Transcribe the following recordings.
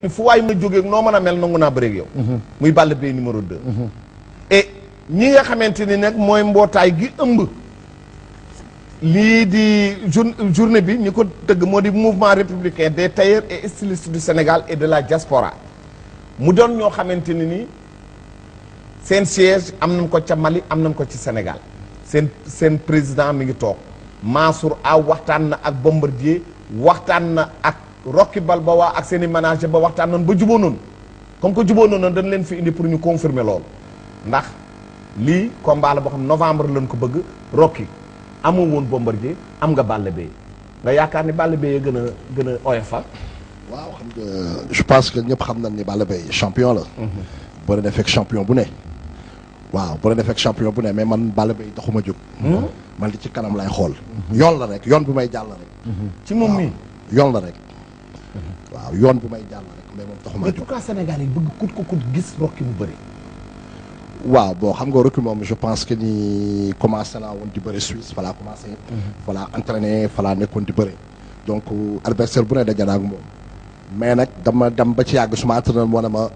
fu waay ma jógee noo mën a mel nangu naa bëreeg yow. muy Balla Gaye numéro 2. et ñi nga xamante ni nag mooy mbootaay gi ëmb. lii di journée bi ñi ko tëgg moo di mouvement républicain des tailleurs et stylistes du Sénégal et de la diaspora mu doon ñoo xamante ni nii seen siège am nañ ko ca Mali am nañ ko ci Sénégal seen président mi ngi toog Mansour Aw waxtaan na ak Bombardier waxtaan na ak Rocky Balboa ak seen i manager ba waxtaan noonu ba juboo noonu comme que juboo noonu dañ leen fi indi pour ñu confirmer loolu ndax lii combat la boo xam novembre lañ ko bëgg Rocky amoo woon Bombardier am nga Balla Gaye nga yaakaar ni Balla Gaye gën a oyofal. waaw xam nga je pense que ñëpp xam nañ ni Balla Gaye champion la. boo leen fekk champion bu ne. waaw boo leen fekk champion bu ne mais man Balla Gaye taxuma jóg. man li ci kanam lay xool. yoon la rek yoon bi may jàll rek. ci moom mii yoon la rek. waaw yoon bi may jàll rek mais moom taxuma jóg. mais pourquoi Sénégal yi bëgg kut ko kut gis Rocky mu bëri. waaw bon xam nga Rocky moom je pense que ni commencé naa woon di bëri Suisse fa laa commencé. fa laa entraîné fa laa nekkoon di bëri. donc adversaire bu ne daje naa ak moom. mais nag dama dem ba ci yàgg suma entraîneur moo ne ma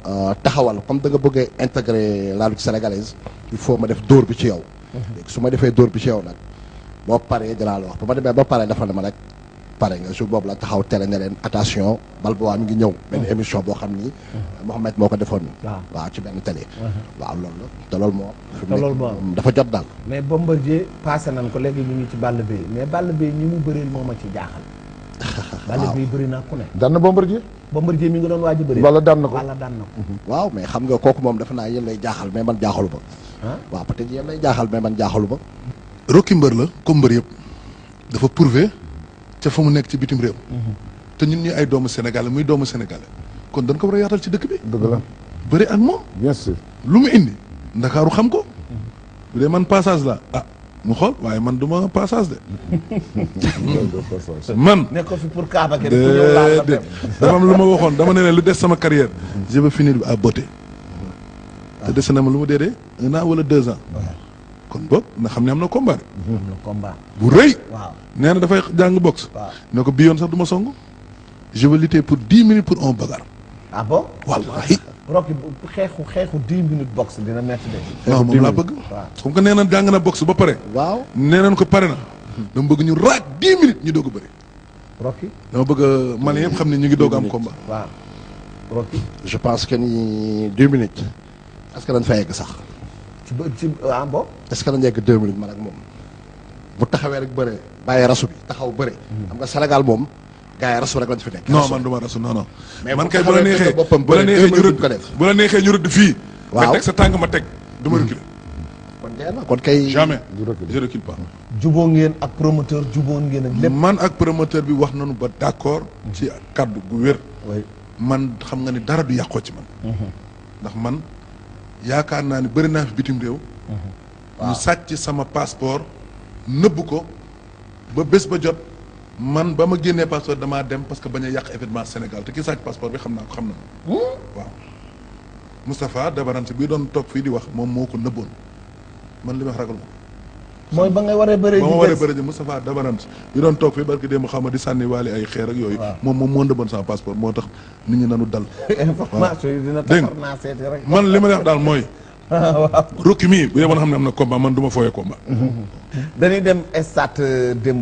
taxawal comme da nga bëgg a intégrer la lutte sénégalaise il faut ma def dóor bi ci yow. léegi su ma defee dóor bi ci yow nag boo paree dinaa la wax ba ma demee ba pare dafa ne ma rek pare nga jour boobu la taxaw télé ne leen attention Balboa mi ngi ñëw. benn émission boo xam ni. Mohamed moo ko defoon. waaw ci benn télé. waaw loolu la te loolu moo. te loolu moo dafa jot daal. mais Bombardier passé nañ ko léegi ñu ngi ci Balla Gaye mais Balla Gaye ñi mu bëreel moo ma ci jaaxal. Balla Gaye bëri naa ku ne. daan na Bombardier. Bombardier mi nga doon waaj a bëri. Balla daan na ko Balla daan na ko. waaw mais xam nga kooku moom defe naa yéen lay jaaxal mais man jaaxalu ba. waaw peut-être yéen lay jaaxal mais man jaaxalu ba. Rocky mbër la comme mbër yëpp dafa prouvé ca fa mu nekk ci bitim réew. te ñun ñi ay doomu Sénégal muy doomu Sénégal kon dañ ko war a yaatal ci dëkk bi. dëgg la bëri ak moom. bien sûr lu mu indi ndakaaru xam ko. bu dee man passage la mu xool waaye man du ma passage de. man. nekk ko fi pour Kaaba gi rek pour ñëw laal la dem. dafa am lu ma waxoon dama ne lu des sama carrière je veux finir à beauté. te dese na ma lu mu dee 1 an wala 2 ans. kon boog na xam ne am na combat. am na combat bu rëy. waaw nee na dafay jàng boxe. waaw ne ko bii yoon sax du ma song. je veux lutter pour 10 minutes pour un bagarre. ah bon. wallahi. Rocky xeexu 10 minutes boxe dina métti de. non moom laa bëgg. comme que nee na jàng na boxe ba pare. waaw nee nañ ko pare na. dama bëgg ñu raak 10 minutes ñu doog a bëri. Rocky. dama bëgg a Mali yëpp xam ne ñu ngi doog a am combat. waaw Rocky. je pense que ni 2 minutes. est-ce que dañ fa yegg sax. ci bon. est-ce que dañ yegg 2 minutes man ak moom. bu taxawee rek bëre bàyyi rasu bi taxaw bëre. xam nga Sénégal moom. gars yi rasu rek lañ fi nekk. non man du ma rasu non. mais man kay bu la neexee bu la neexee ñu rëdd fii. waaw nga teg sa tànk ma teg du ma reculer. kon dee na kon kay. jamais je recule pas. juboo ngeen ak promoteur juboo ngeen ak lépp. man ak promoteur bi wax nañu ba d'accord. ci kaddu gu wér. man xam nga ni dara du yàqoo ci man. ndax man yaakaar naa ni bëri naa fi bitim réew. ñu sàcc sama passeport nëbb ko ba bés ba jot. man ba ma génnee passeport damaa dem parce que bañ a yàq événement Sénégal te ki sàcc passeport bi xam naa ko xam na waaw Moustapha Dabarante bii doon toog fii di wax moom moo ko nëbboon man li ma wax ragal ko. mooy ba ngay waree bëre. ba ma waree bëre ji Moustapha Dabarante bi doon toog fii barki démb xam ma di sànni waale ay xeer ak yooyu. moom moo nëbboon sama passeport moo tax nit ñi nanu dal. information yi dina taxar naa seeti rek. man li ma wax daal mooy. Rocky mii bu yeboon xam ne am na combat man du ma fooyee combat. dañuy dem stade démb.